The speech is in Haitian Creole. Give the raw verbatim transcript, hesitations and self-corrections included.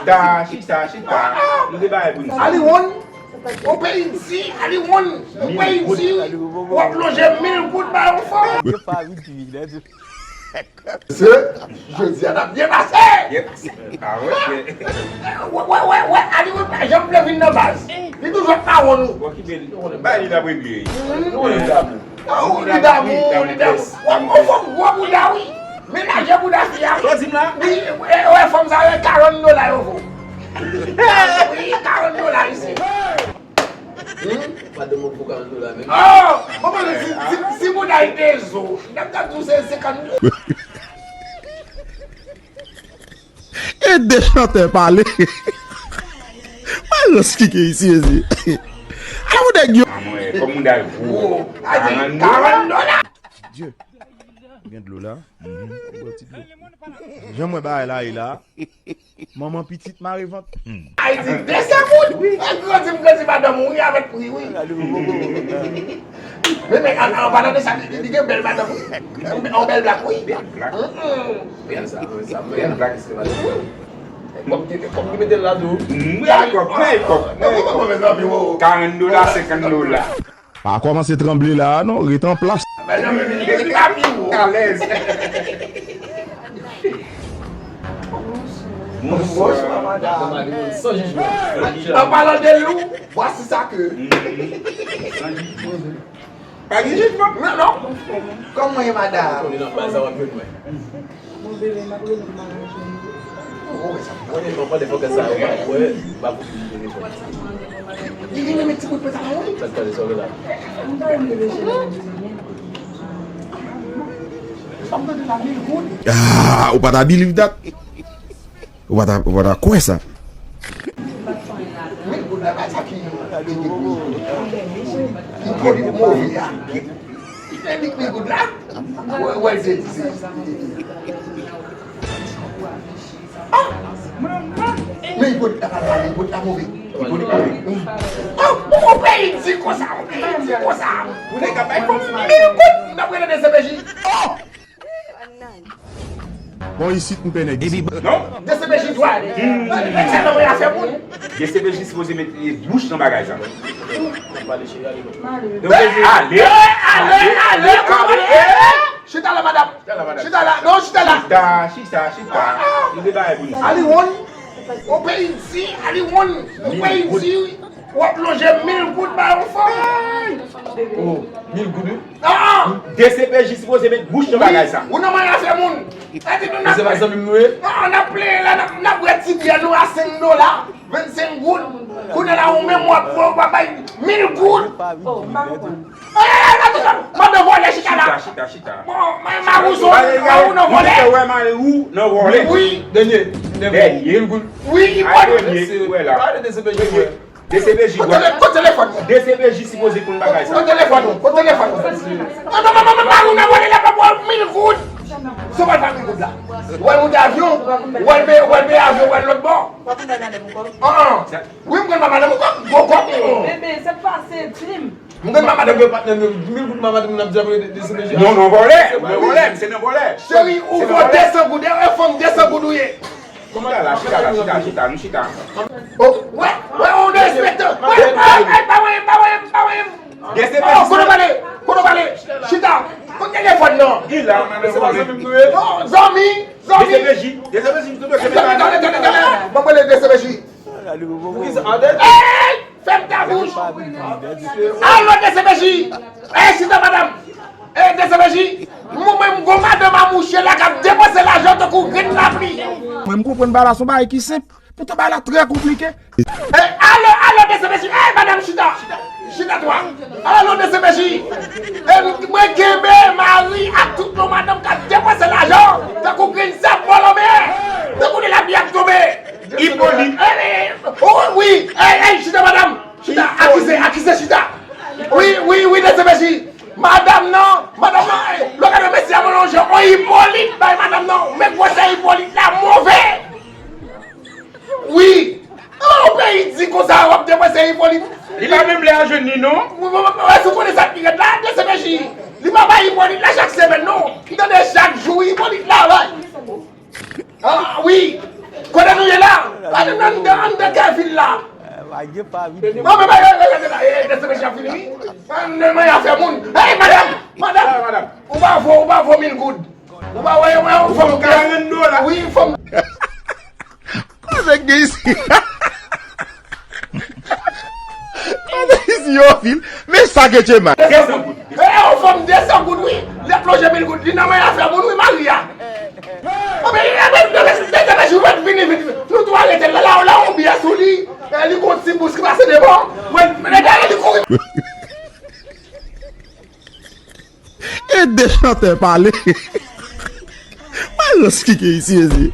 Chita, chita, chita. Nou gen bagay pou n di. Aliwon, yon peyi di, Aliwon, yon peyi di, w ap lonje mil goud ba yon fanm. Se, jodi a n ap byen pase. Yep. Ah, wè, wè, wè, wè, Aliwon pa janm vle vin nan baz. Li toujou ap mawon nou. Bon, ki bèl. Bay li la premye. Nou li damou. Ah, ou li damou, ou li damou. W ap pran fanm gwo bouda, wi. Menaje bouda fi a, wi. Sa w di m la? Wi, e, e, wè, fanm sa yo, karant dola yo vo. Wi, karant dola isi. Hmm? Madanm ou pou karant dola menm. Oh! Bon, bon, si, si, si bouda y te zo, n ap ta di w se senkant. E de chantè pale. Mwen rans kike isi, ezi. A ou nèg yo. Anmwey, kòm moun day vo. Karant dola. Dye. Gen dlo la. Mhm. Bwè ti dlo. Jan mwen bagay la ye la. Manman pitit mare vant. Hmm. Ay di de san goud. E grandi m grandi madanm ou wi avèk pri wi. Men men an an palan de sa li li gen bèl madanm wi. Yon bèl blak wi. Bèl blak. Bèl sa, sa bèl blak se madanm. Kòb ki kòb ki mete l la tou. Mwen kòb, mwen kòb. Karant dola, senkant dola. Pa kòmanse tranble la a non, ret an plas. Alèz. Bonsoir, madame. An palan de lou, vwasi sa ke. Pa gen jijman. Non, non. Kòman ye, madame? Li nan baz la, w ap jwenn mwen. Bon, bebe, m ap rele m manager m. Ou wè sa? Mwen menm, mwen pale fòkè sa yo, m ap wè, m ap oblije telefòn. Li gen menm ti kout pwen sa la, wi. Sa k pale sa w la? M pa renmen bebe chèlè, bebe, men. Sa m tande la, mil goud. Ah, ou pa ta believe that? Ou pa ta, ou pa ta kwè sa? Mil goud la, pa sa ki, ki, ki, ki, ki pwodui move a. Ki te di mil goud la? Wè, wè, se, se, se. Ah! Mil goud la, pa pale, mil goud la move. Ki pwodui move? Ah, bon, yon peyi di konsa, yon peyi di konsa. Ou nèg ap bay fòs mil goud, m t ap rele de C P J. Oh! Bon, isit m pè nèg isit. Non. D C P J dwa. Nèg sa nan afè moun. D C P J sipoze met bouch nan bagay sa. Ale, ale, ale, ale. Chita la, madam. Chita la. Non, chita la. Chita, chita, chita. Nou gen bagay pou nou. Aliwon. Yon peyi di, Aliwon. Yon peyi di. W ap lonje mil goud ba yon fanm. Oh, mil goud, wi. Ah! D C P J sipoze met bouch nan bagay sa. Ou nan manyè afè moun. Sa di nou n ap. Se pa zanmi m nou ye? Non, n ap plenyen la, n ap, n ap bwè ti byè nou a senk dola, vennsenk goud. Kounye a la, ou menm w ap, w ap bay mil goud. Oh, m pa konprann. Eh, madan vòlè, chita la. Chita, chita, chita. Bon, Marou, ou nan vòlè. Ou nan vòlè. Wi. Dènye. Dènye. Mil goud. Wi, li vòlè. Dènye. D C P J dwa. Kote telefòn mwen? D C P J sipoze konn bagay sa. Kote telefòn mwen? Kote telefòn mwen? Non, non, non, non, non, Marou nan vòlè la pa pou mil goud. Se w al pa mil goud la. W al monte avyon, w al peye, w al peye avyon, w al lòt bò. An, an. Wi, m konn pa madanm ou kòb, gwo kòb. Bebe, sa k pase, di m. M konn pa madanm ou patnè m yo, mil goud pa madanm m ap di apre de, de C P J. Non, non, vòlè. Mwen vòlè, m se nan vòlè. Cheri, ou vo de san goud, e fanm de san goud ou ye. Chita la, chita la, chita, chita, nou chita. Oh, wè, wè, ou derespekte. Wè, wè, wè, pa wè, pa wè, pa wè. Oh, kote w pale, kote w pale. Chita. Kote telefòn nan? Li la, non, zanmi, zanmi. D C P J, D C P J, nou dwe. Tande, tande, tande, tande. Mwen pale D C P J. Pou ki sa? Hey! Fèm ta bouch. Alo, D C P J. Hey, chita, madam. Hey, D C P J. Mwen menm, gon madanm a mouche la k ap depanse lajan tankou grenn lapli. Mwen, m konprann bagay la, se yon bagay ki senp. Poutan bagay la trè konplike. Hey, alo, alo, D C P J. Hey, madam, chita. Chita twa. Alo, D C P J. Hey, mwen kenbe mari ak tout yon madanm k ap depanse lajan tankou grenn sab bò lanmè. Tankou de lapli ap tonbe. Ipolit. Ey, ey, ey, oh, wi, ey, ey, chita, madam. Chita, akize, akize, chita. Wi, wi, wi, D C P J. Madam nan, madam nan, ey, lè w gade mesye a melanje yon Ipolit bay madam nan. Men gwosè Ipolit la move. Wi. An, yon peyi di konsa, w ap depanse Ipolit. Li pa menm lè a jwenn li, non. Wi, wi, wi, wi, si w konnen sa k pi rèd la, D C P J. Li pa bay Ipolit la chak semèn, non. M tande chak jou, Ipolit la bay. Ah, wi. Kote nou ye la? Gade nan anndan, anndan kay vil la. Mwen, mwen, mwen, gade la, e, de se mesye ap vini, wi. Nan men afè moun. Hey, madanm, madanm, madanm. Ou pa vo, ou pa vo mil goud. Ou pa wè, wè, yon fanm karant dola. Wi, fanm. Koze k gen isi? Koze isi yo fil? Men sa ke che mal. E, yon fanm de san goud, wi. Li ap lonje mil goud. Li nan men afè moun, wi, mari a. Anben, e, e, e, e, e, e, jou ret vini, vini. Nou tou arete l la, la, la, yon byè sou li. E, li gon ti bous ki pase devan. Mwen, mwen, mwen, li kouri. E de chantè pale. Mwen, rans ki gen isi, mezye.